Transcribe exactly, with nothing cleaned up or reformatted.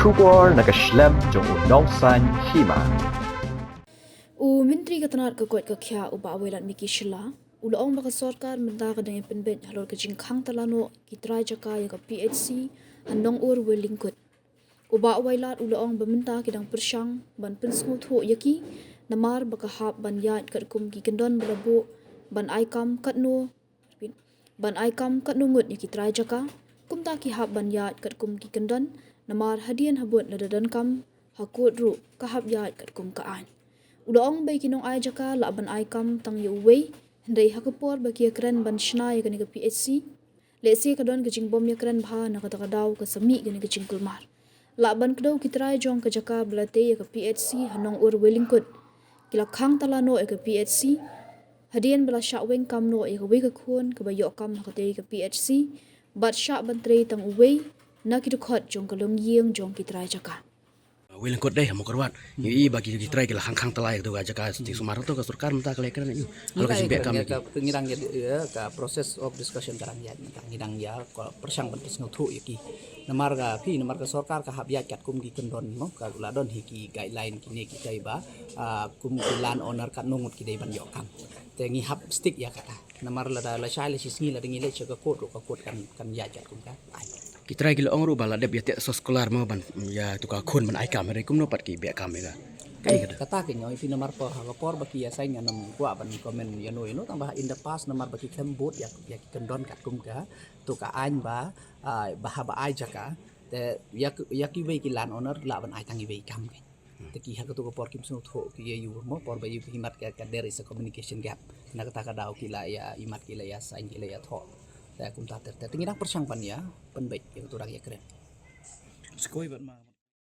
Khubor na ka shlem jong u nongsaiñ hima. U Myntri ka tnad ka koit ka khiah u Bah Wailadmiki Shylla u la ong ba ka sorkar mynta ka dang ïa pynbeit halor ka jingkhang tala noh ki trai jaka ïa ka P H C ha Nongur Weilingkut. U Bah Wailad u la ong ba mynta ki dang pyrshang ban pynsngewthuh ïa ki namar ba ka hap ban ïaid katkum ki kyndon ba la buh ban ai kam katno, ban ai kam katno ngut ïa ki trai jaka. Kumta ki hap ban ïaid katkum ki kyndon namar hadien habud lada donkam ha kut ruh ka hap ïaid katkum ka aiñ. U la ong ba ïa ki nongai jaka lah ban ai kam tang ïa uwei, hynrei ha ka por ba ki ïakren ban shna ïa kane ka P H C, lehse ka don ka jingbym ïakren bha, na kata ka daw ka sa mih kane ka jingkulmar. Lah ban kdew ki trai jong ka jaka ba la tei ïa ka P H C ha Nongur Weilingkut. Ki la khang tala noh ïa ka P H C hadien ba la shah weng kam noh ïa kawei ka khun kaba ïoh kam ha katei ka P H C bad shah ban trei tang uwei na ki dkhot jong ka longïing jong ki trai jaka. Weilingkut dei ha Mawkyrwat. Ïohi ba ki, ki trai ki la khang khang tala ïa ka jaka, sting sumar, to ka sorkar mynta ka la ïakren ïa u halor ka jingbeh kam ïa ki. Ka, ngi dang ïa, ïa ka process of discussion ka dang ïaid mynta, ngi dang ïa ka pyrshang ban pynsngewthuh ïa ki. Namar ka phi, namar ka sorkar ka hap ïaid katkum ki kyndon mo, ka la don hi ki guideline kine kiei ba, ah, kum ki land owner katno ngut ki dei ban ïoh kam. Te ngi hap stick ïa kata. Namar lada lashai la shisngi lada ngi leit sha ka court ruh, ka court kan, kan ïaid katkum ka aiñ. Ki trai ki la ong ruh ba la dep ïa teh soskular mo ban ïa tu ka khun ban ai kam, hynrei kumno pat ki beh kam ïa ka. Kata ka ñiong ïa phi, namar por ha ka por ba ki ïa sign ngam kwah ban comment ïano ïano, tang ba in the past namar ba ki khlem bud ïa, ïa ki kyndon katkum ka tu ka aiñ ba, ah, ba haba ai jaka te ïa ki, ïa kiwei ki land owner lah ban ai tang iwei kam ka. Te ki ha katu ka por kim sngewthuh ki ïa ïu mo, por ba ïa u imat ka, ka there is a communication gap. Na kata ka daw ki la ïa imat, ki la ïa sign, ki la ïa thoh. Te kumta ter ter te ngi dang pyrshang ban ïa pynbeit ïa katu dang ïakren. Skoi ban ma